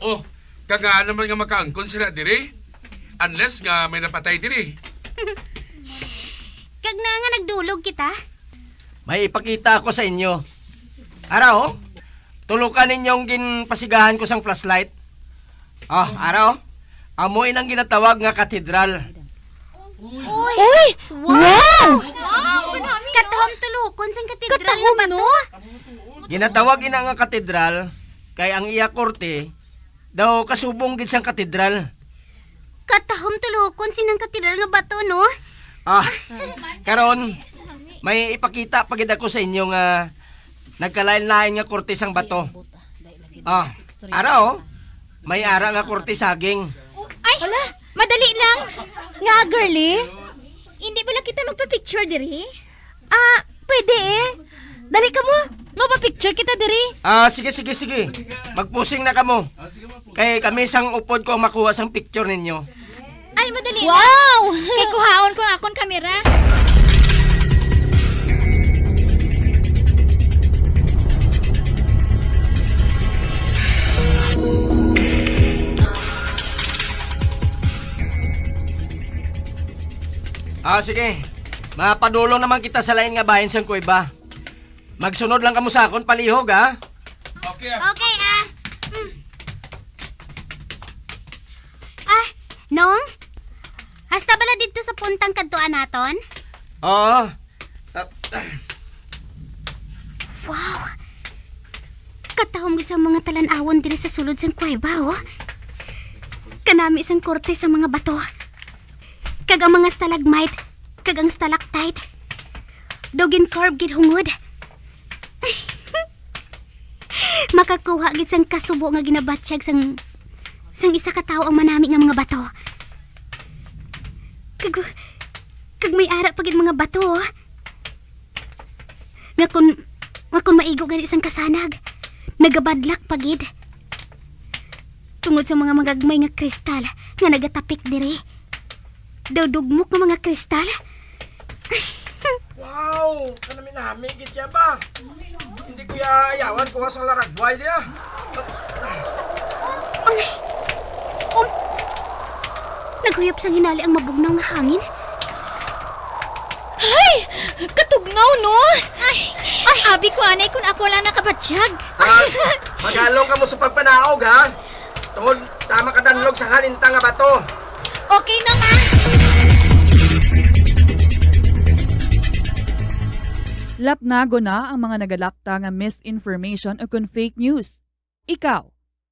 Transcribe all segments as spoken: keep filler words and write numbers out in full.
Oh, kag nga naman nga makaangkon sila diri? Unless nga may napatay diri. Kag na nga nagdulog kita? May ipakita ako sa inyo. Ara, oh. Tulukan ninyo ang ginpasigahan ko sang flashlight. Ah, ara, oh. Amo in ang ginatawag nga katedral. Uy! Wow! Wow! Katahom tulokon sang katedral nga Katahom, bato. No? Ginatawag ina nga katedral kay ang iya korte daw kasubong gid sang katedral. Katahom tulokon sinang katedral nga bato, no? Ah, karon, may ipakita pa gid ako sa inyo nga nagkalain-lain nga korte sang bato. Ah, ara, oh. May ara nga korte saging. Ay, madali lang. Nga, girly, hindi bala kita magpa-picture diri? Ah, pwede eh. Dali kamo, mapa-picture kita diri. Ah, sige, sige, sige. Magpusing na kamo. Kay kami sang upod ko ang makuha sang picture ninyo. Ay, madali lang. Wow! Kay kuhaon ko ang akon kamera. Ah, sige. Mapadulong naman kita sa lain nga bahin sang kuweba. Magsunod lang kamo sa akon palihog, ha? Okay, ah. Okay, ah. Mm. Ah, Nong? Hasta bala didto sa puntang kadtuan naton? Oo. Ah, ah. Wow! Katahom gid sa mga talan-awon diri sa sulod sang kuweba, oh. Kanami sang korte sa mga bato. Kag ang mga stalagmite, kag ang stalactite, daw gin-carve gid hungod. Makakuha gid sang kasubo nga ginabatyag sang, sang isa ka tawo ang manami nga mga bato. Kag, kag may ara pa gid mga bato, oh. Nga kun, nga kun maigo gani sang kasanag, nagabadlak pa gid. Tungod sa mga magagmay nga kristal nga nagatapik diri. Daw dugmok nga mga kristal. Wow! Kanami-nami gid siya ba? Hindi ko ya ayawan kuha sang laragway diya. Ay! Um, naghuyop sang hinali ang mabugnaw nga hangin. Ay! Katugnaw, no? Ay! Ay! Abi ko anay kun ako lang nakabatyag. Ah, magalong kamo sa pagpanaog, ha? Tungod tama kadanlog sa halintang nga bato. Okay na nga. Lapnagon na ang mga nagalakta nga misinformation o kon fake news. Ikaw,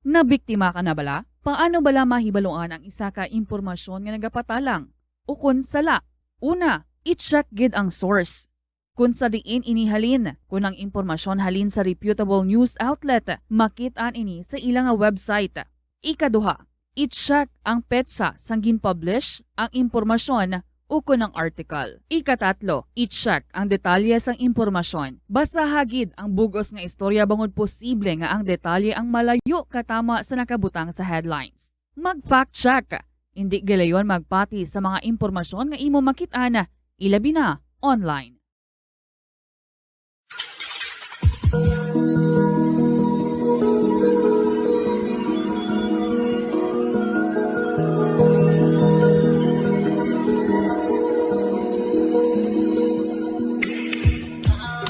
nabiktima ka na bala? Paano bala mahibaluan ang isa ka impormasyon nga nagapatalang o kon sala? Una, i-check gid ang source. Kon sa diin ini halin, kon ang impormasyon halin sa reputable news outlet, makit-an ini sa ila nga website. Ikaduha, i-check ang petsa sang gin-publish ang impormasyon ukon ang article. Ikatatlo, i-check ang detalye sang impormasyon. Basaha gid ang bug-os nga istorya bangod posible nga ang detalye ang malayo katama sa nakabutang sa headlines. Mag-fact check. Indi gilayon magpati sa mga impormasyon nga imo makit-an, ilabi na online.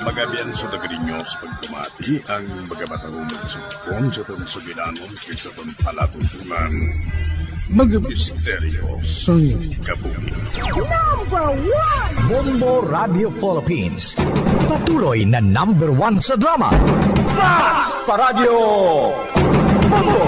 Magabian sa taga ninyo sa pagpamati ang mga matahong magsugpon sa aton sugilanon kag sa aton palatuntunan. Mga misteryo sang kabuhi. Number one! Bombo Radio Philippines. Patuloy na number one sa drama. Fast pa Radyo! Bombo!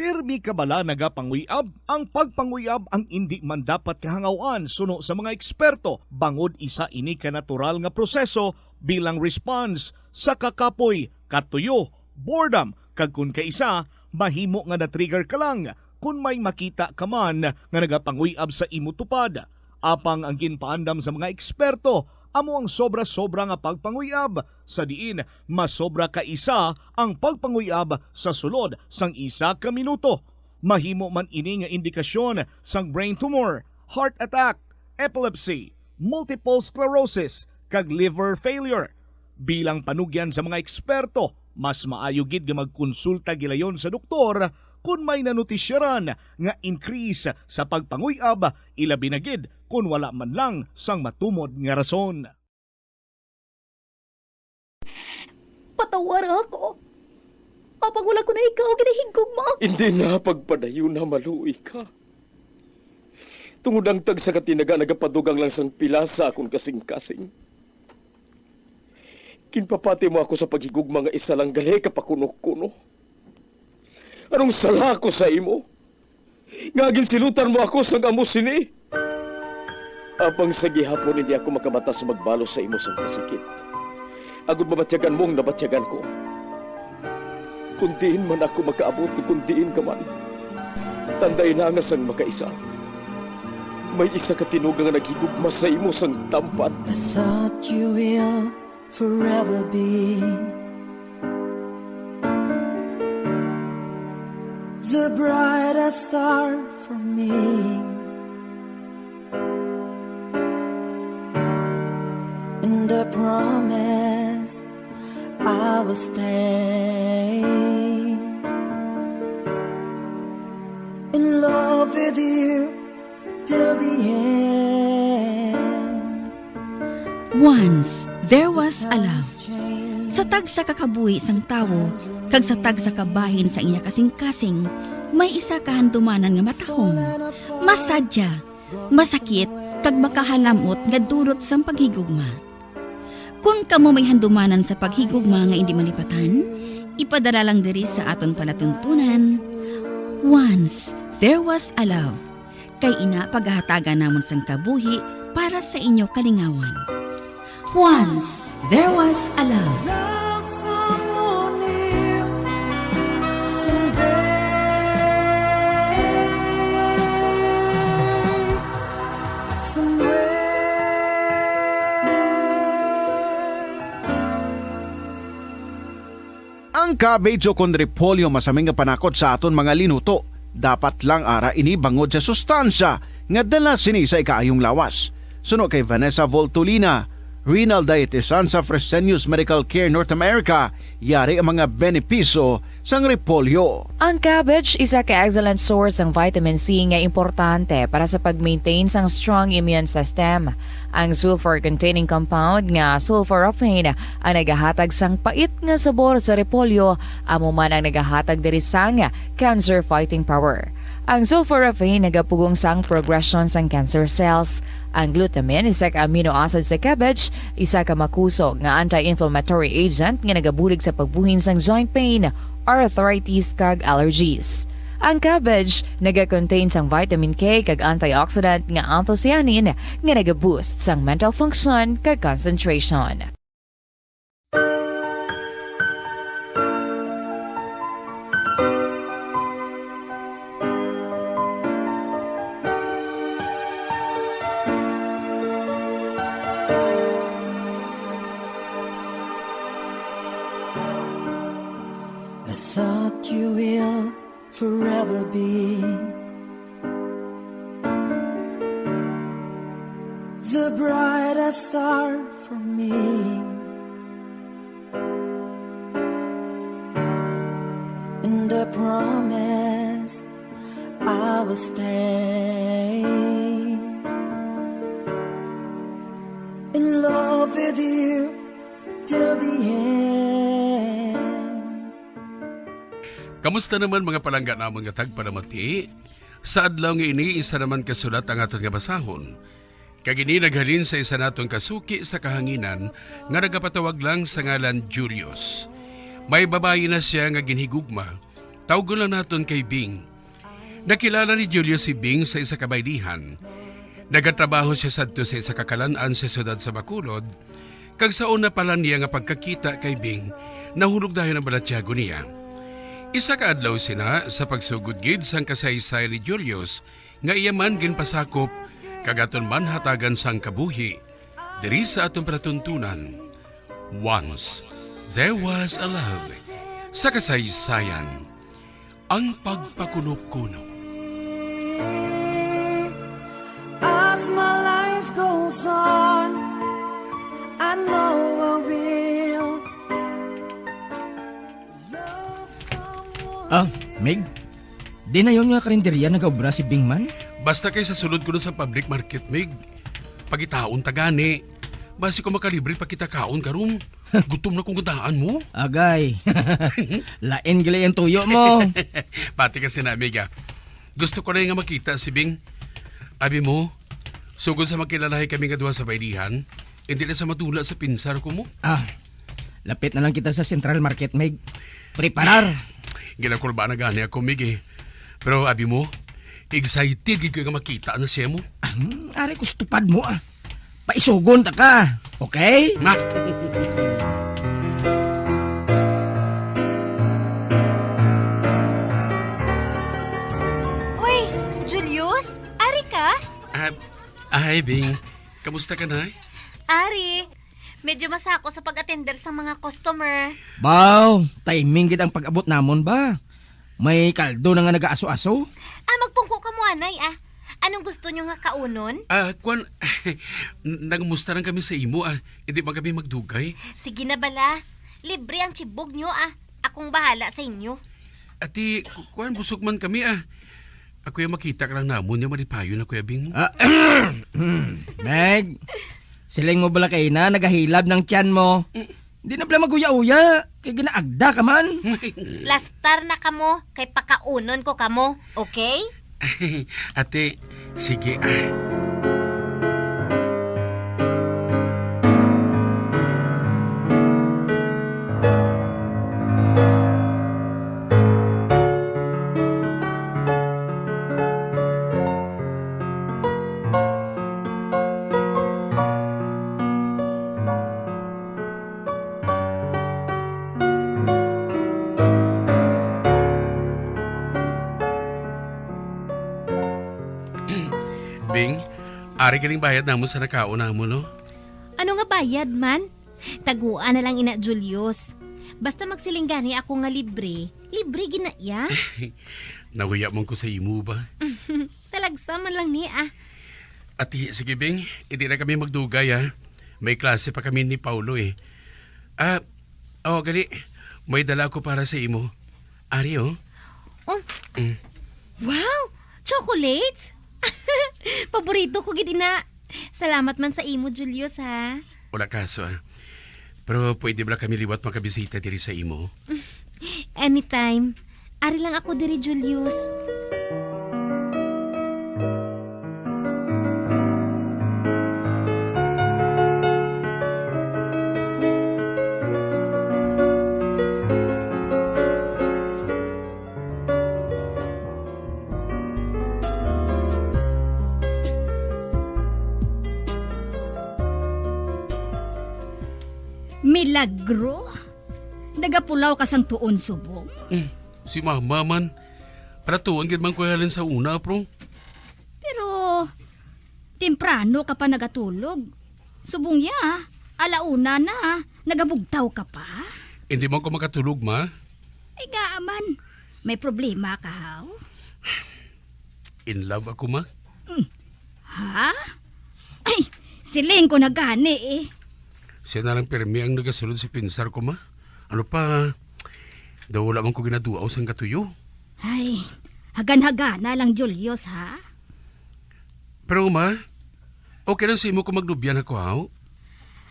Pirmi ka bala nagapanguyab? Ang pagpanguyab ang indi man dapat kahangaw-an suno sa mga eksperto, bangod isa ini ka natural nga proseso bilang response sa kakapoy, katuyo, boredom, kag kon kaisa, mahimo nga na-trigger ka lang kon may makita ka man nga nagapanguy-ab sa imo tupad. Apang ang ginpaandam sa mga eksperto amo ang sobra-sobra nga pagpanguy-ab, sa diin masobra ka isa ang pagpanguy-ab sa sulod sang isa ka minuto. Mahimo man ini nga indikasyon sang brain tumor, heart attack, epilepsy, multiple sclerosis, kag liver failure. Bilang panugyan sa mga eksperto, Mas maayo gid nga magkonsulta gilayon sa doktor kon may nanutisyaran nga increase sa pagpanguy-ab, ilabi na gid kon wala man lang sang matumod nga rason. Patawara ako. Apang wala ko na ikaw ginahigugma. Hindi na pagpadayon na maluoy ka. Tungod ang tagsa ka tinaga nagapadugang lang sang pila sa akon kasing-kasing. Ginpapati mo ako sa paghigugma nga isa lang gali ka pakuno-kuno. Anong sala ako sa imo? Nga ginsilutan mo ako sang amo sini? Apang sa gihapon hindi ako makabatas magbalos sa imo sang kasakit, agod mabatyagan mo ang nabatyagan ko. Kung diin man ako makaabot o kung diin ka man, tandai na nga sang makaisa, may isa ka tinuga nga naghigugma sa imo sang tampad. I thought you will forever be the brightest star for me. And I promise I will stay in love with you till the end. Once there was a love. Sa tagsa ka kabuhi sang tawo kag sa tagsa ka bahin sang iya kasing-kasing, may isa ka handumanan nga matahom, masadya, masakit, kag makahalam-ot nga dulot sang paghigugma. Kon kamo may handumanan sa paghigugma nga indi malipatan, ipadala lang diri sa aton palatuntunan. Once there was a love. Kay ina pagahatagan namon sang kabuhi para sa inyo kalingawan. Once there was a love. Love someone new someday, somewhere. Ang cabbage o kon repolyo masaming nga panakot sa aton mga linuto. Dapat lang ara ini bangod sa sustansya nga dala sini sa ikaayong lawas. Suno kay Vanessa Voltolina, renal dietitian sa Fresenius Medical Care North America, yari ang mga benepisyo sang repolyo. Ang cabbage isa ka excellent source sang vitamin C nga importante para sa pag-maintain sang strong immune system. Ang sulfur-containing compound nga sulforaphane ang nagahatag sang pait nga sabor sa repolyo, amo man ang nagahatag diri sang cancer fighting power. Ang sulforaphane nagapugong sang progression sang cancer cells. Ang glutamine, isa ka amino acid sa cabbage, isa ka makusog nga anti-inflammatory agent nga nagabulig sa pagbuhin sang joint pain, arthritis, kag allergies. Ang cabbage naga-contain sang vitamin K kag antioxidant nga anthocyanin nga naga-boost sang mental function kag concentration. I thought you will forever be the brightest star for me. And I promise I will stay in love with you till the end. Kamusta naman, mga palangga namon nga tagpalamati? Sa adlaw nga ini, isa naman ka sulat ang aton nga basahon. Kag ini naghalin sa isa naton ka suki sa kahanginan nga nagapatawag lang sa ngalan Julius. May babayi na sia nga ginhigugma. Tawgon lang naton kay Bing. Nakilala ni Julius si Bing sa isa ka baylihan. Nagatrabaho sia sadto sa isa ka kalan-an sa siyudad sa Bacolod, kag sa una pa lang niya nga pagkakita kay Bing, nahulog dayon ang balatyagon niya. Isa ka adlaw sina, sa pagsugod gid sang kasaysayan ni Julius, nga iya man ginpasakop, kag aton man hatagan sang kabuhi diri sa aton palatuntunan. Once There Was a Love, sa kasaysayan, ang pagpakunop-kunop. As my life goes on, I know I will Ah, Mig? Di na yon nga karinderya nagaobra si Bing man? Basta kay sa sulod ko na sa public market, Mig. Pagitaon ta gani. Basi ko makalibre pa kita kaon karon. Gutom na kong daan mo. Agay. Lain gali ang tuyo mo. Pati kasi na, Mig, ah. Gusto ko na nga makita si Bing. Abi mo, sugod sa makilalahi kami nga duha sa baylihan, hindi na sa madula sa pinsar ko mo. Ah, lapit na lang kita sa Central Market, Mig. Preparar. Ginakulba na gani ako, Mig, eh. Pero abi mo, excited gid ko nga makita na siya mo. Ah, hmm, ari ko sa tupad mo, ah. Paisugon ta ka, okay? Ma- Uy, Julius, ari ka? Ah, ah, hi, Bing. Kamusta ka na? Ari, medyo masako sa pag-attender sa mga customer. Baw, timing gid ang pag-abot namon ba? May kaldo na nga nagaaso-aso. Ah, magpungko ka mo, anay, ah. Anong gusto nyo nga kaunon? Ah, kwan, nangumusta lang kami sa imo, ah. Hindi man kami magdugay. Sige na bala. Libre ang chibog nyo, ah. Akong bahala sa inyo. Ati, ku- kwan, busog man kami, ah. Ako yung makita ka lang namon yung malipayon na Kuya Bing mo. Ah, Meg, siling mo bala kay na nagahilab ng tiyan mo. Di na bala mag-uya-uya, kay ginaagda ka man. Lastar na kamo, kay pakaunon ko kamo, okay? Ate, sige ah. Bing, ari ganing bayad namo sa nakaon namo, no? Ano nga bayad man? Taguan na lang ina Julius. Basta magsiling gani ako nga libre, libre gina iya. Nahuya man ko sa imo ba? Talagsa man lang ni ah. Ati, sige Bing, hindi na kami magdugay ha. May klase pa kami ni Paulo eh. Ah, oh, gali. May dala ako para sa imo. Ari, oh. Oh. Mm. Wow! Chocolates? Paborito ko gid ina. Salamat man sa imo, Julius, ha. Wala kaso, ah. Pero pwede ba kami liwat makabisita diri sa imo? Anytime. Ari lang ako diri, Julius. Milagro? Nagapulaw ka sang tuon subong? Mm, si Mama man. Palatuon gid man ko halin sa una, pro. Pero temprano ka pa nagatulog. Subong ya, alauna na, nagabugtaw ka pa? Hindi man ko makatulog, Ma. Ay, gaa man. May problema ka, haw? In love ako, Ma. Ha? Ay, siling ko na gani eh. Siya na lang pirmi ang nagasulod sa pinsar ko, Ma. Ano pa, daw wala man ko ginaduaw sang katuyo. Ay, hagan-hagana lang, Julius, ha? Pero, Ma, okay lang sa imo kung magnubya na ko, haw?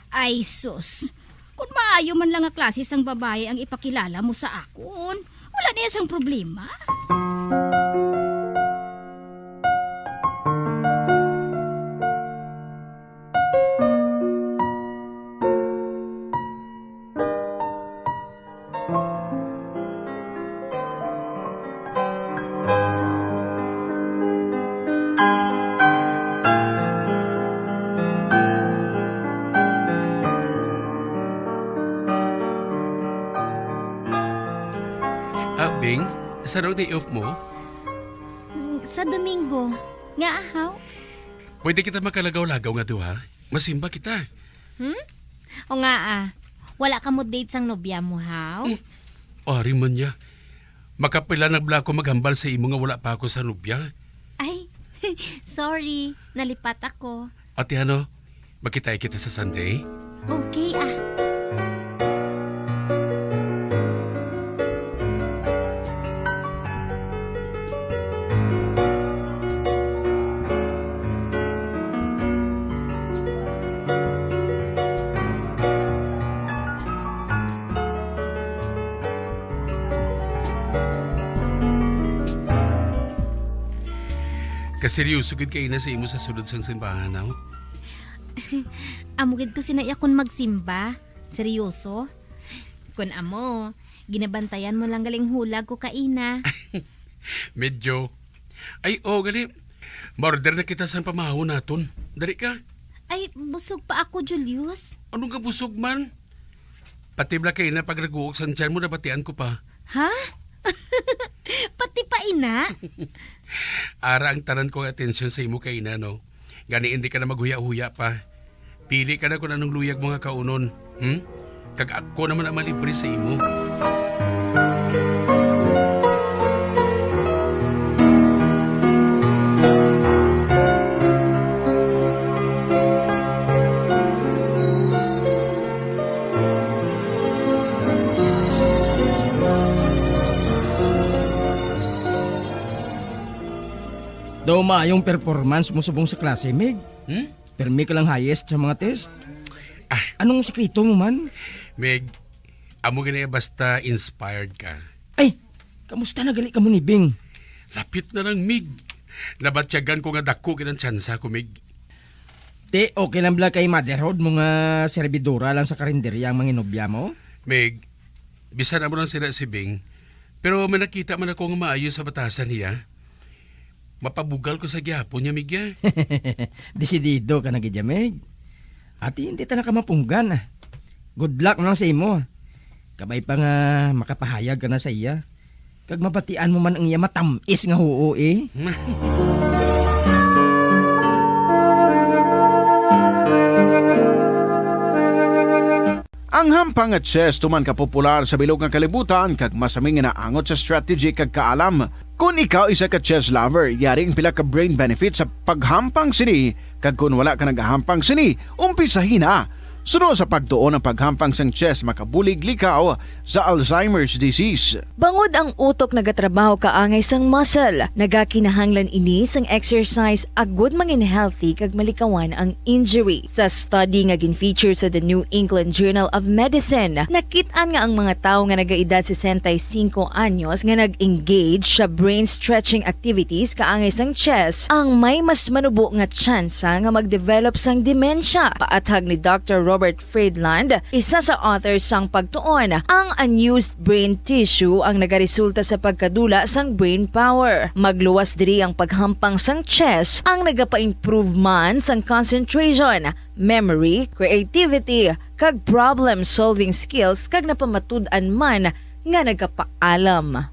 Ay, sus. Kung maayo man lang nga klase sang babae ang ipakilala mo sa akon, wala niya sang problema. Ah, Bing, sa day off mo? Sa Domingo. Nga ahaw? Pwede kita makalagaw-lagaw nga duha? Masimba kita. Hmm? O nga ah. Wala ka mo date sang nobya mo, haw? Hmm. Ari man niya. Makapila na bala ako maghambal sa imo nga wala pa ako sa nobya? Ay, sorry. Nalipat ako. Ate, ano? Makitay kita sa Sunday? Okay ah. Kaseryoso gid kaina sa imo sa sulod sang simbahan, aw? Amo gid ko sina iya kon magsimba. Seryoso? Kon amo, ginabantayan mo lang galing hulag ko kaina. Medyo. Ay, oh, gali. Ma-order na kita sang pamahon naton. Dali ka. Ay, busog pa ako, Julius. Ano nga busog man? Pati bala kaina paglaguok sang tiyan mo, nabatian ko pa. Ha? Pati pa ina? Ara ang tanan ko nga atensyon sa imo kaina, no? Gani, hindi ka na maghuya-huya pa. Pili ka na kung anong luyag mo nga kaunon, hmm? Kag ako naman ang malibre sa imo. Daw maayong performance mo subong sa klase, Mig. Hmm? Permi ka lang highest sa mga test. Ah. Anong sikreto mo man? Mig, amo gani basta inspired ka. Ay, kamusta na gali kamo ni Bing? Lapit na lang, Mig. Nabatyagan ko nga dako gid ang tsansa ko, Mig. Ti, okay lang bala kay motherhood mo nga servidora lang sa karinderya ang manginobya mo? Mig, bisan amo lang sila si Bing, pero may nakita man ako nga maayo sa batasan niya. Mapabugal ko sa gihapon niya, Mig, ya. Desidido ka na gid, ya, Mig. Ati, hindi ta na ka mapunggan. Good luck na lang sa imo. Kabay pa nga makapahayag ka na sa iya. Kag mabatian mo man ang iya matam-is nga huo, eh. Ang hampang nga chess tuman ka popular sa bilog nga kalibutan kag masami nga naangot sa strategy kag kaalam. Kon ikaw isa ka chess lover, yari ang pila ka brain benefits sa paghampang sini, kag kon wala ka nagahampang sini, umpisahi na. Suno sa pagtuon, ang paghampang sang chess makabulig likaw sa Alzheimer's disease. Bangod ang utok nagatrabaho kaangay sang muscle, nagakinahanglan ini sang exercise agud mangin healthy kag malikawan ang injury. Sa study nga gin-feature sa The New England Journal of Medicine, nakit-an nga ang mga tawo nga nagaedad sesenta y cinco anyos nga nag-engage sa brain stretching activities kaangay sang chess ang may mas manubo nga tsansa nga mag-develop sang demensya. Paathag ni Doctor Robert Friedland, isa sa author sang pagtuon, ang unused brain tissue ang nagaresulta sa pagkadula sang brain power. Magluwas diri ang paghampang sang chess ang nagapa-improve man sang concentration, memory, creativity, kag problem-solving skills, kag napamatud-an man nga nagapaalam.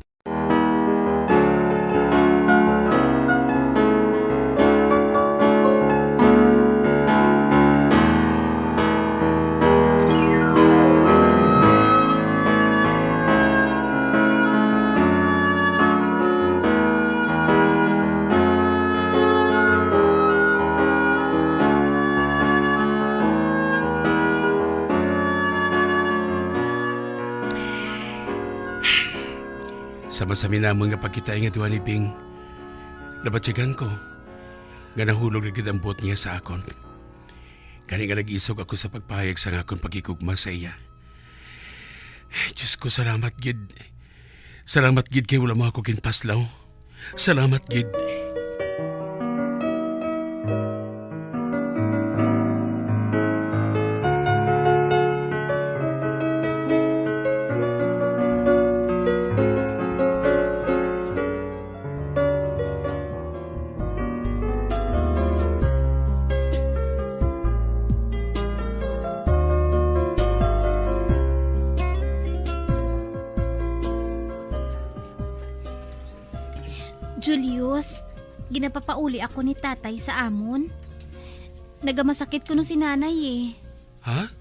Sa masami namon nga pagkita nga duha ni Bing, nabatyagan ko nga nahulog na gid ang buot niya sa akon. Gani nga nag-isog ako sa pagpahayag sang akon paghigugma sa iya. Diyos ko, salamat gid. Salamat gid kay wala mo ako ginpaslaw. Salamat gid. Julius, ginapapauli ako ni tatay sa amon. Nagamasakit kuno si nanay, eh. Ha?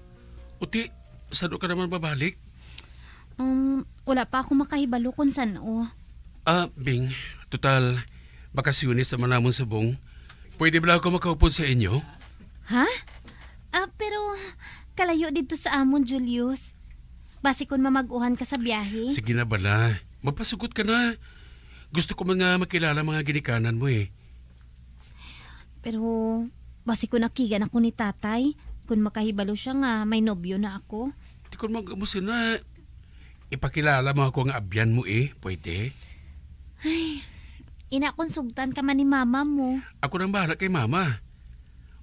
Uti, sano ka naman babalik? Um, wala pa ako makahibalo kung san-o. Ah, Bing, total, bakasyones naman namon subong. Pwede bala ako makaupod sa inyo? Ha? Ah, pero kalayo didto sa amon, Julius. Basi kon mamag-uhan ka sa biyahe. Sige na bala. Magpasugot ka na. Gusto ko man nga makilala mga ginikanan mo, eh. Pero basi kon akigan ako ni tatay, kon makahibalo siya nga may nobyo na ako. Di kon mag-amo sina, ipakilala mo ako nga abyan mo, eh. Pwede? Ay, Ina, kung sugtan ka man ni mama mo. Ako nang bahala kay mama.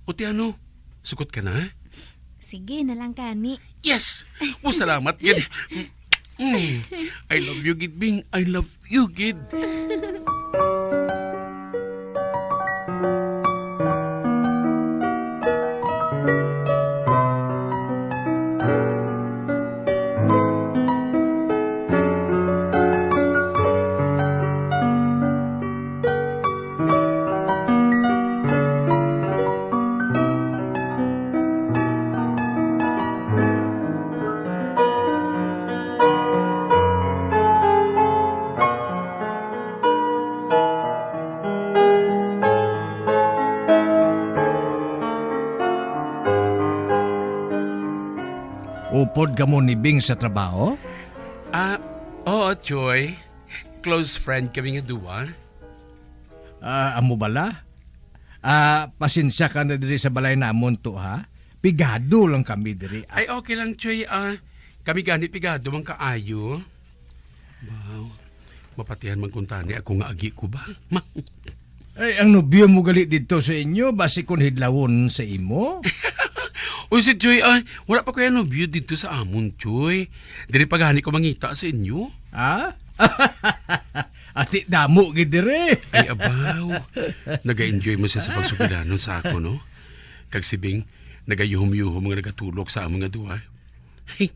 O ti ano, sugot ka na? Sige na lang gani. Yes! O, salamat gid. Mm. I love you gid, Bing. I love you gid. Upod kamo ni Bing sa trabaho? Ah, oo, Choy. Close friend kami nga duwa. Ah, amo bala? Ah, pasensya ka na diri sa balay namon to, ha? Pigado lang kami diri, ah. Ay, okay lang, Choy. Ah, kami gani pigado man kaayo. Wow. Mapatihan man kuntani ako nga agi ko ba? Ma- Ay, ang nobyo mo gali didto sa inyo, basi kon hidlawon sa imo? Uy, si Choy, ay, wala pa ko yung nobyo didto sa amon, Choy. Diri pa gani ko mangita sa inyo. Ha? Ati damo gid diri. Ay, abaw. Naga-enjoy mo siya sa pagsugilanon sa ako, no? Kag si Bing, nagayuhom-yuhom nga nagatulog sa amon nga duwa. Hey,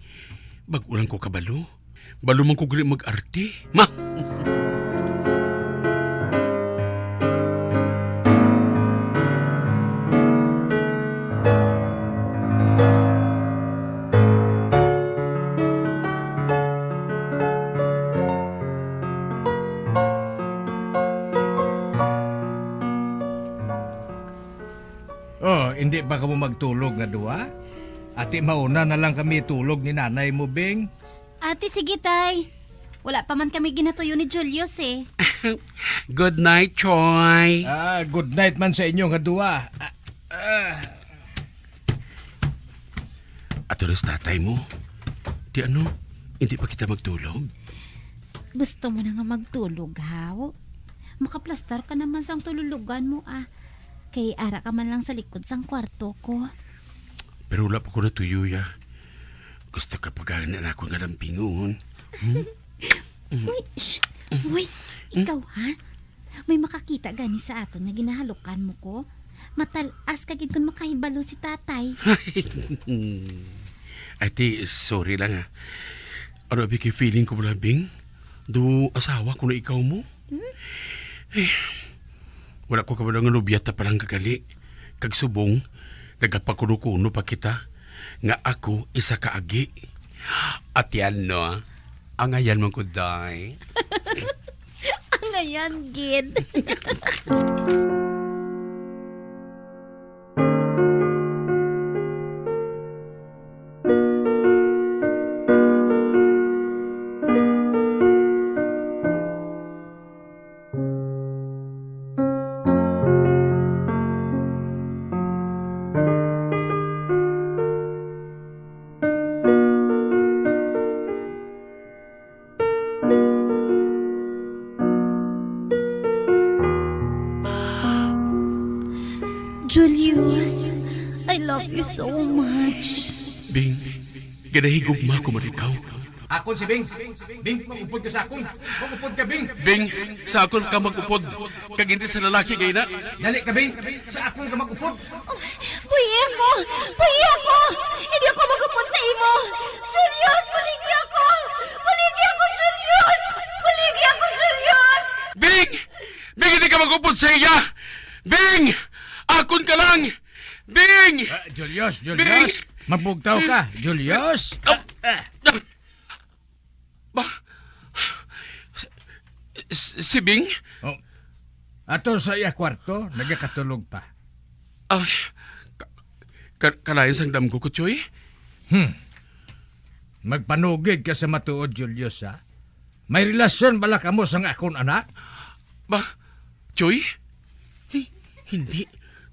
bag-o lang ko kabalo. Balo man ko gali mag-arte. Ma! Oh, hindi ba kamo magtulog nga duha? Ati mauna na lang kami tulog ni nanay mo, Bing. Ati, sige, tay. Wala pa man kami ginatuyo ni Julius, eh. Good night, Choy. Ah, good night man sa inyo nga duha. Ah, ah. Ato na sa tatay mo. Di ano, hindi pa kita magtulog? Gusto mo na nga magtulog, haw? Makaplastar ka naman sang tululugan mo, ah. Kay ara ka man lang sa likod sang kwarto ko. Pero wala pa ko natuyo, ya. Gusto ka pa gani na ako nga lampingon. Hmm? Uy, shh! Uy, ikaw, ha? May makakita gani sa aton nga ginahalukan mo ko? Matal-as ka gid kun makahibalo si tatay. Ate, sorry lang, ha. Ano abi kay feeling ko bala, Bing? Do asawa ko na ikaw mo? Hmm? Eh, wala ko kabalo nga nobya ta pa lang kagali. Kag subong, nagapakuno-kuno pa kita nga ako isa ka agi. At yan, no? Angayan man ko, day. Angayan, gid. Julius, I love you so much. Bing, ginahigugma ko man ikaw. Akon si Bing. Bing, mag-upod ka sa akon. Mag-upod ka, Bing. Bing, sa akon ka mag-upod. Kag hindi sa lalaki gay na. Dali ka, Bing. Sa akon ka mag-upod. Oh, buhi ako! Buhi ako! Hindi ako mag-upod sa imo! Julius, buligi ako! Buligi ako, Julius! Buligi ako, Julius! Bing! Bing, hindi ka mag-upod sa iya! Bing! Akon ka lang! Bing! Ah, Julius, Julius! Bing! Mabugtaw ka, Julius! Ah, ah. Ba? Si, si, si Bing? Oh. Ato sa iya kwarto, nagakatulog pa. Ay, ka, ka, kalain sang damgo ko, Choy? Hmm. Magpanugid ka sa matuod, Julius, ha? May relasyon bala kamo sang akon anak? Ba, Choy? Hi-, hindi.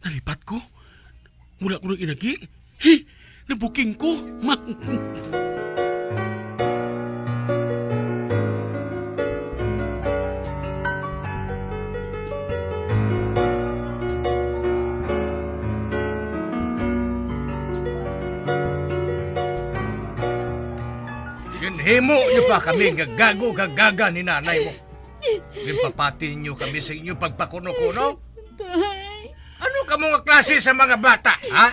Nalipat ko. Wala ko nang inagi. Hi! Nabuking ko. Ma- Himo niyo pa kami nga gago kag gaga ni nanay mo. Ginpapati niyo kami sa inyo pagpakuno-kuno? Tay. Ano kamo nga klase sa mga bata, ha?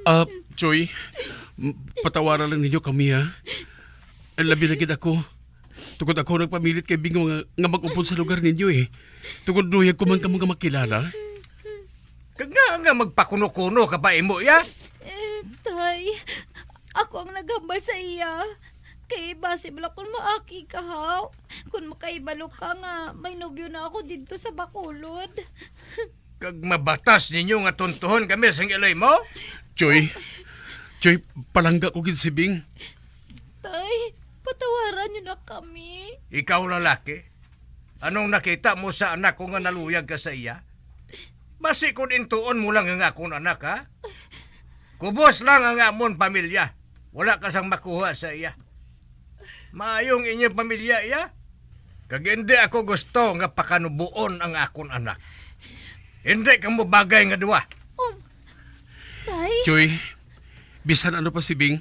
Ah, Choy, m-, patawaran lang ninyo kami, ha? Eh, labi na gid ako. Tungod ako nagpamilit kay Bing nga, nga mag-upod sa lugar ninyo, eh. Tungod luyag ko man kamo nga makilala. Kag nga, nga magpakuno-kuno ka pa imo, ya? Eh, tay, ako ang naghambal sa iya. Kay basi bala kung maaki ka, haw. Kung makahibalo ka nga may nobyo na ako didto sa Bacolod. Kag mabatas ninyo nga tuntuhon kami sang iloy mo? Choy, Choy, palangga ko gid si Bing. Tay, patawaran niyo na kami. Ikaw, lalaki, anong nakita mo sa anak ko nga naluyag ka sa iya? Basi kon intuon mo lang ang akon anak, ha? Kubos lang ang amon pamilya. Wala ka sang makuha sa iya. Maayong inyong pamilya iya. Kag hindi ako gusto nga pakanubuon ang akon anak. Hindi kamo bagay nga duwa. Um, tay? Choy, bisan ano pa si Bing,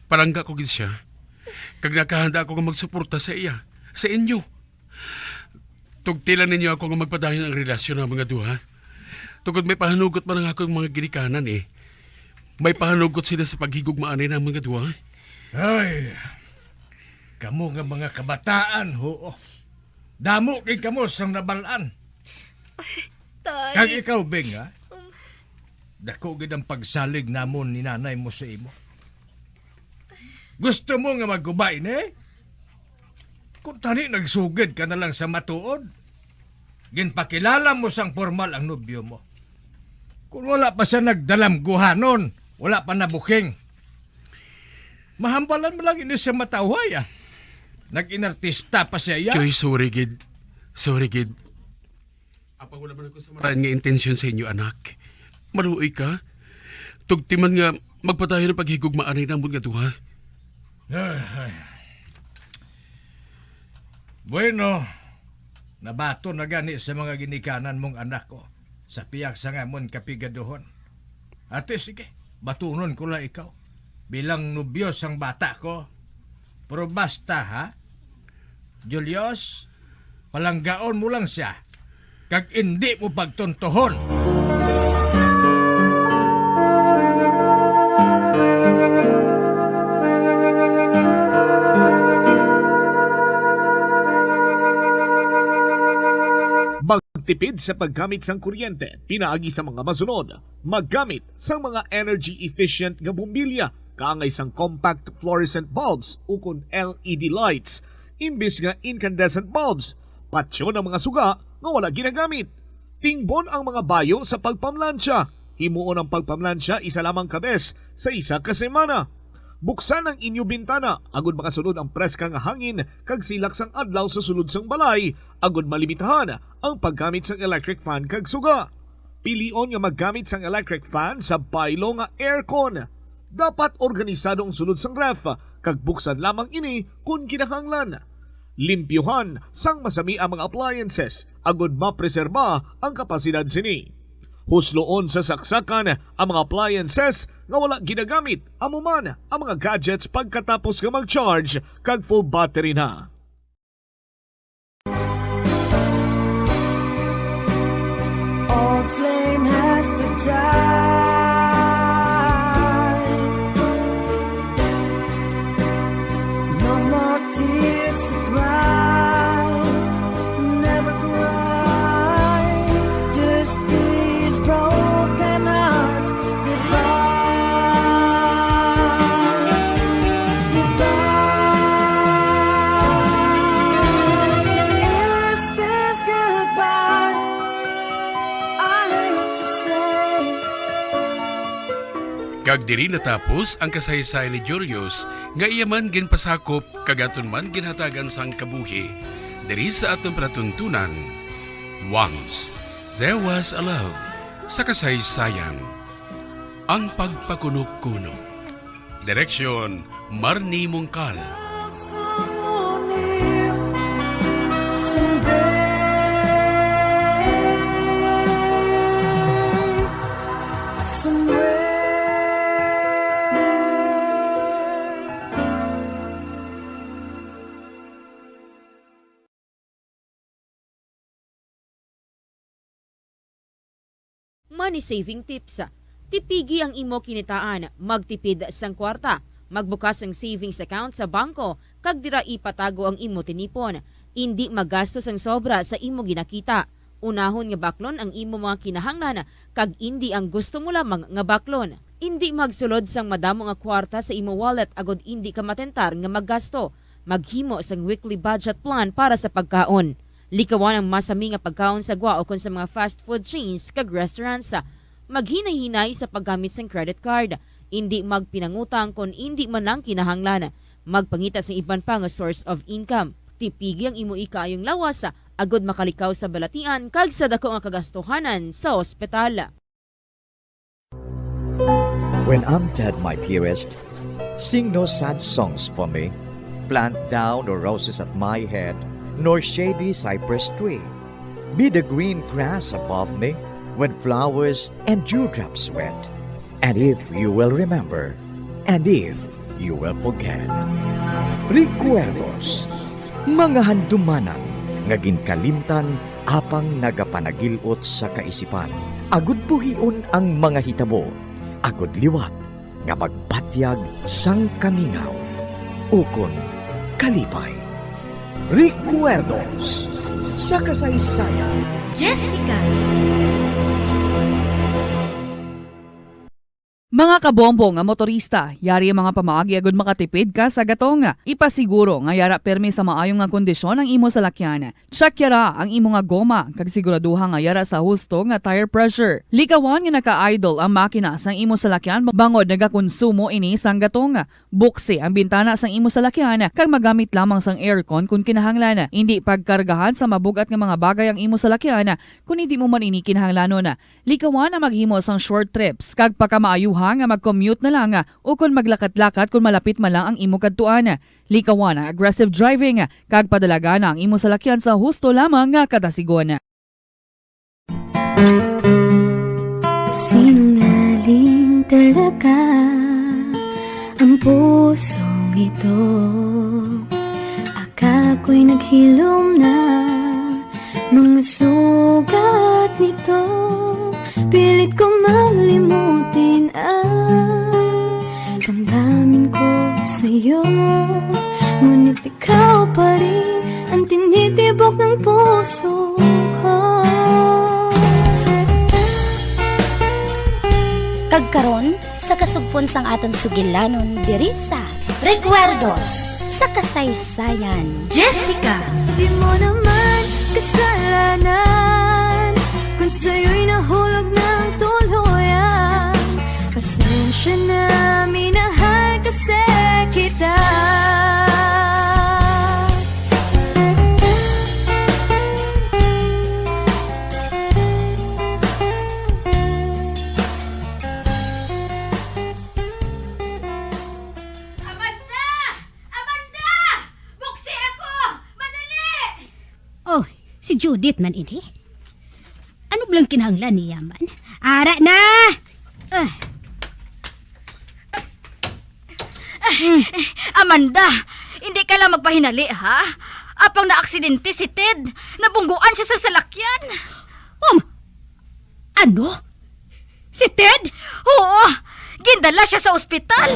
palangga ko gid siya. Kag nakahanda ako nga magsuporta sa iya, sa inyo. Tugtilan ninyo ako nga magpadayon ang relasyon namon nga duha. Tungod may pahanugot man ang akong mga ginikanan, eh. May pahanugot sila sa paghigugmaan namon nga duha. Ay, kamo nga mga kabataan, huo. Damo gid kamo sang nabal-an. Tay. Kag ikaw, Bing, ha? Um. Dako gid ang pagsalig namon ni nanay mo sa imo. Gusto mo nga maguba ini? Kung tani nagsugid ka na lang sa matuod, ginpakilala mo sang pormal ang nobyo mo. Kung wala pa siya nagdalamguhanon, wala pa nabuking. Mahambalan mo lang ini sa matawhay, ah. Nag-inartista pa siya, ya. Choy, sorry gid. Sorry gid. Apang wala man ako sa maraan nga intensyon sa inyo, anak. Maluoy ka. Tugti man nga magpadayon ang paghigugmaanay namon nga duha. Ay, ay. Bueno, nabaton na gani sa mga ginikanan mong anak ko sa pihak sang amon kapigaduhon. Ate, sige, batunon ko lang ikaw bilang nobyo sang bata ko. Pero basta, ha? Julius, palanggaon mo lang sia, kag indi mo pagtuntohon. Magtipid sa paggamit sang kuryente pinaagi sa mga masunod: maggamit sang mga energy efficient nga bombilya kaangay sang compact fluorescent bulbs ukon L E D lights imbis nga incandescent bulbs. Patyon ang mga suga nga wala ginagamit. Tingbon ang mga bayo sa pagpamlansya. Himuon ang pagpamlansya isa lamang ka bes sa isa ka semana. Buksan ang inyo bintana agud makasulod ang preska nga hangin kag silak sang adlaw sa sulod sang balay, agud malimitahan ang paggamit sang electric fan kag suga. Pilion nga maggamit sang electric fan sa baylo nga aircon. Dapat organisado ang sulod sang ref, kag buksan lamang ini kon kinahanglan. Limpyuhan sang masami ang mga appliances agud mapreserba ang kapasidad sini. Husloon sa saksakan ang mga appliances nga wala ginagamit, amo man ang mga gadgets pagkatapos nga mag-charge kag full battery na. Old flame has to die. No more tears to cry. Never cry. Just these broken hearts goodbye. Goodbye. Is this goodbye? I hate to say. Kag diri natapos ang kasaysayan ni Julius, nga iya man ginpasakop kag aton man ginhatagan sang kabuhi diri sa aton palatuntunan. Once There Was a Love, sa kasaysayan, Ang Pagpakunokuno. Direksyon, Marnie Mongkal. Money saving tips. Tipigi ang imo kinitaan, magtipid sang kwarta, magbukas sang savings account sa bangko, kag dira ipatago ang imo tinipon. Indi magasto sang sobra sa imo ginakita. Unahon nga baklon ang imo mga kinahanglan, kag indi ang gusto mo lamang nga baklon. Indi magsulod sang madamo nga kwarta sa imo wallet agod indi ka matentar nga maggasto. Maghimo sang weekly budget plan para sa pagkaon. Likawan ang masami nga pagkaon sa gwa ukon sa mga fast food chains kag restaurants. Maghinay-hinay sa paggamit sang credit card. Indi magpinangutang kon indi man lang kinahanglan. Magpangita sang iban pa nga source of income. Tipigi ang imo ikaayong lawas agod makalikaw sa balatian kag sa dako nga kagastuhanan sa ospital. When I'm dead, my dearest, sing no sad songs for me. Plant thou no roses at my head, nor shady cypress tree. Be the green grass above me when flowers and dewdrops wet. And if you will remember, and if you will forget. Recuerdos, mga handumanan nga ginkalimtan apang nagapanagil-ot sa kaisipan, agud buhion ang mga hitabo, agud liwat nga magbatyag sang kamingaw ukon kalipay. Recuerdos sa kasaysayan. Jessica. Mga kabombo nga motorista, yari ang mga pamaagi agud makatipid ka sa gatong. Ipasiguro nga yara pirmi sa maayo nga kondisyon ang imo salakyan. Check yara ang imo nga goma, kag siguraduha nga yara sa husto nga tire pressure. Likawan nga naka-idle ang makina sang imo salakyan bangod nagakonsumo ini sang gatong. Buksi ang bintana sang imo salakyan, kag magamit lamang sang aircon kon kinahanglan. Indi pagkargahan sa mabug-at nga mga bagay ang imo salakyan kon indi mo man ini kinahanglanon. Likawan ang maghimo sang short trips, kag pakamaayuha nga mag-commute na lang, ukon maglakat-lakat kon malapit man lang ang imo kadtuan. Likawan ang aggressive driving, kag padalagana ang imo salakyan sa husto lamang nga kadasigon. Sinungaling talaga ang pusong ito. Akala ko'y naghilom na mga sugat nito. Pilit kong malimutin ang damdamin ko sa'yo. Ngunit ikaw pa rin ang tinitibok ng puso ko. Kag karon, sa kasugpon sang aton sugilanon diri sa Recuerdos sa Kasaysayan. Jessica. Di mo naman kasalanan kung sa'yo'y nahulog ng tuluyan. Pasensya na, minahal kasi kita. Amanda! Amanda! Buksi ako! Madali! Oh, si Judith man ini. Ano blang kinahanglan niya man? Ara na! Ah. Amanda, hindi ka lang magpahinali, ha? Apang naaksidente si Ted. Nabungguan siya sa salakyan. Um, ano? Si Ted? Oo, gindala siya sa ospital.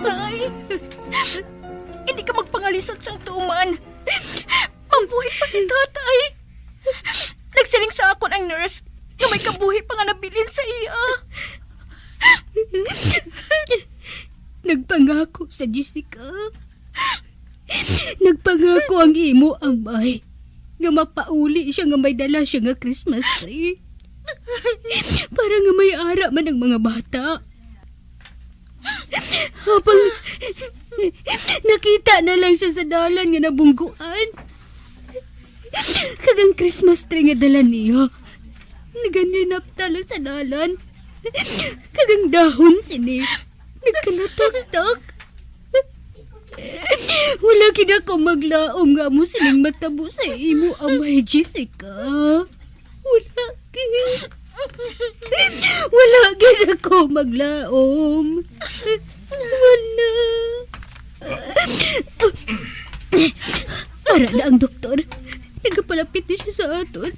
Ay, hindi ka magpangalisag sang tuman. Mabuhi pa si tatay. Nagsiling sa akon ang nurse nga may kabuhi pa nga nabilin sa iya. Nagpangako sa Jessica. Nagpangako ang imo amay nga mapauli siya nga may dala siya nga Christmas tree para nga may ara man ang mga bata. Habang nakita na lang siya sa dalan nga nabungguan, kag ang Christmas tree nga dala niya nagalinapta lang sa dalan, kag ang dahon sini nagkalataktak. Wala gid ako maglaom nga amo sining matabo sa imo, Amay Jessica. Wala gid. Wala gid ako maglaom. Wala. Ara na ang doktor. Nagapalapit na siya sa aton.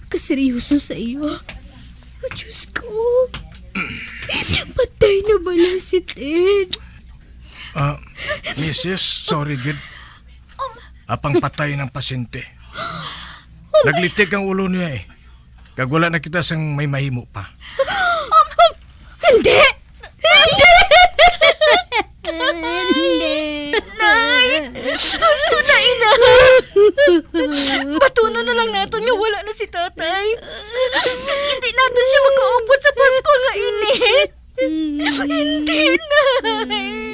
Kaseryoso sa iyo. Oh, Diyos ko. Patay na bala si Ted? Ah, misis, sorry gid. Apang patay ng pasyente. Naglitik ang ulo niya eh. Kag wala na kita sang may mahimo pa. Hindi! Hindi! Hindi! Nay! Gusto na, ina! Batunon na lang naton nga wala na si tatay. Hindi naton siya makaupod sa Pasko nga ini. Hindi, Nay.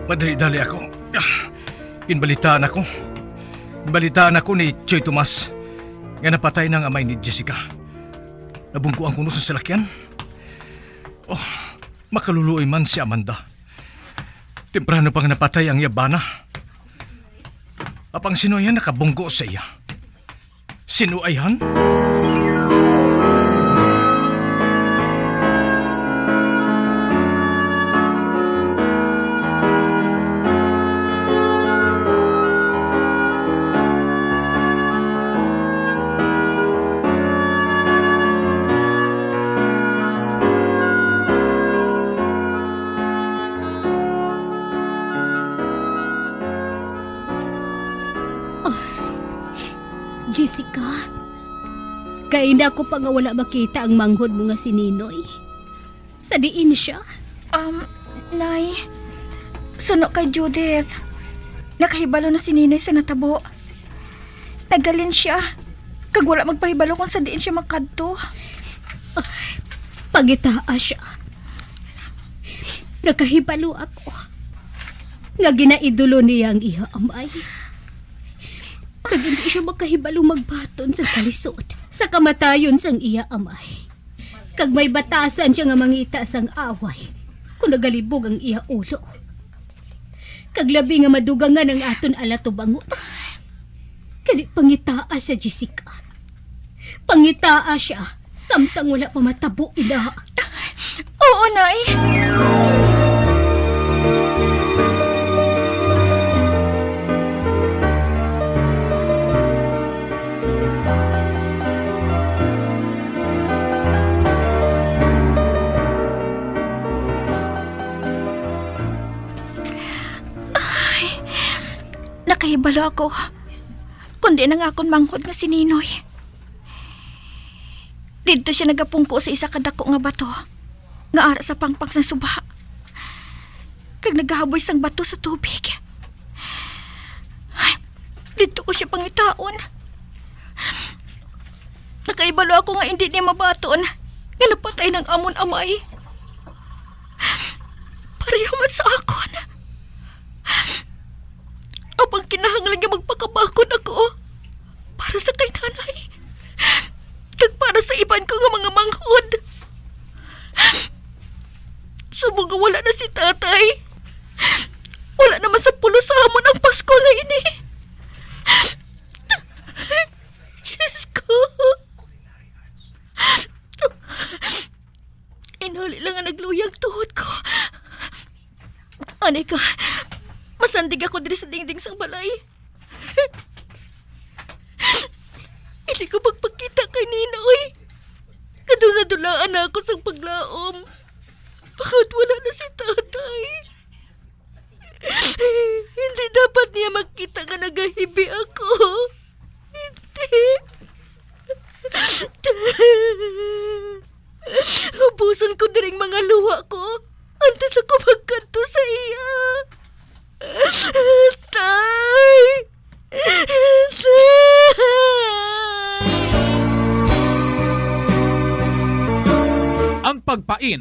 Madali-dali ako. Ginbalitaan ako. Ginbalitaan ako ni Choy Tomas nga napatay na ang amay ni Jessica. Nabungkuan kuno sa salakyan. Oh, makaluluoy man si Amanda. Temprano pa nga napatay ang iya bana. Apang sino iya nakabungko sa iya? Sino ayhan? Jessica, kaina ko pa nga wala makita ang manghod mo nga si Ninoy. Sa diin siya? Um, Nay, suno kay Judith, nakahibalo na si Ninoy sa natabo. Naghalin siya, kag wala magpahibalo kung sa diin siya makadto. Pangitaa siya. Nakahibalo ako nga ginaidolo niya ang iya amay. Kag hindi siya makahibalo magbaton sa kalisod sa kamatayon sang iya amay. Kag may batasan siya nga mangita sang away kung nagalibog ang iya ulo. Kag labi nga madugangan ang aton alatubangon. Kani pangitaa siya, Jessica. Pangitaa siya, samtang wala pa matabo ina. Oo, Nay. Ay, nakahibalo ako kundi ang akon manghod nga si Ninoy. Didto siya nagapungko sa isa ka dako nga bato nga ara sa pangpang sang suba, kag nagahaboy sang bato sa tubig. Didto ko siya pangitaon. Nakahibalo ako nga indi niya mabaton nga napatay na ang amon amay. Pareho man sa akon. Apang kinahanglan nga magpakabakod ako para sa kay nanay kag para sa iban ko nga mga manghod. Subong nga wala na si tatay, wala naman sa pulos sa amon ang Pasko nga ini. Diyos ko. Inhali lang nga nagluya ang tuhod ko. Anay ka, masandig ako diri sa dingding sang balay. Hindi ko magpakita kay Ninoy. Kadula-dulaan na ako sang paglaom. Bangod wala na si tatay. Hindi dapat niya makita nga nagahibi ako. Hindi. Ubuson ko diring mga luha ko antes ako magkadto sa iya. Tay!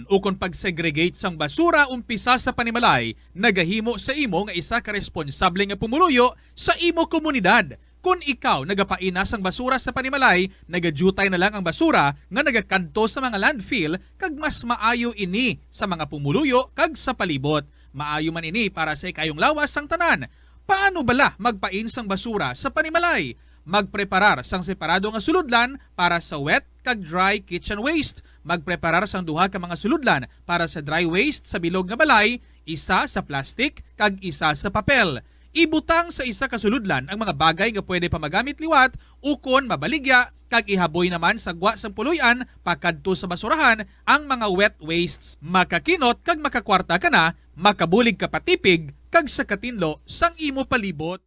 ukon pag-segregate sang basura umpisa sa panimalay nagahimo sa imo nga isa ka responsable nga pumuluyo sa imo komunidad. Kon ikaw nagapain na sang basura sa panimalay, nagadyutay na lang ang basura nga nagakadto sa mga landfill, kag mas maayo ini sa mga pumuluyo kag sa palibot. Maayo man ini para sa ikayong lawas sang tanan. Paano bala magpain sang basura sa panimalay? Magpreparar sang separado nga sulodlan para sa wet kag dry kitchen waste. Magpreparar sang duha ka mga sulodlan para sa dry waste sa bilog nga balay, isa sa plastic kag isa sa papel. Ibutang sa isa ka sulodlan ang mga bagay nga pwede pa magamit liwat ukon mabaligya, kag ihaboy naman sa gwa sang puloy-an pakadto sa basurahan ang mga wet wastes. Makakinot kag makakwarta ka na, makabulig ka pa tipig kag sa katinlo sang imo palibot.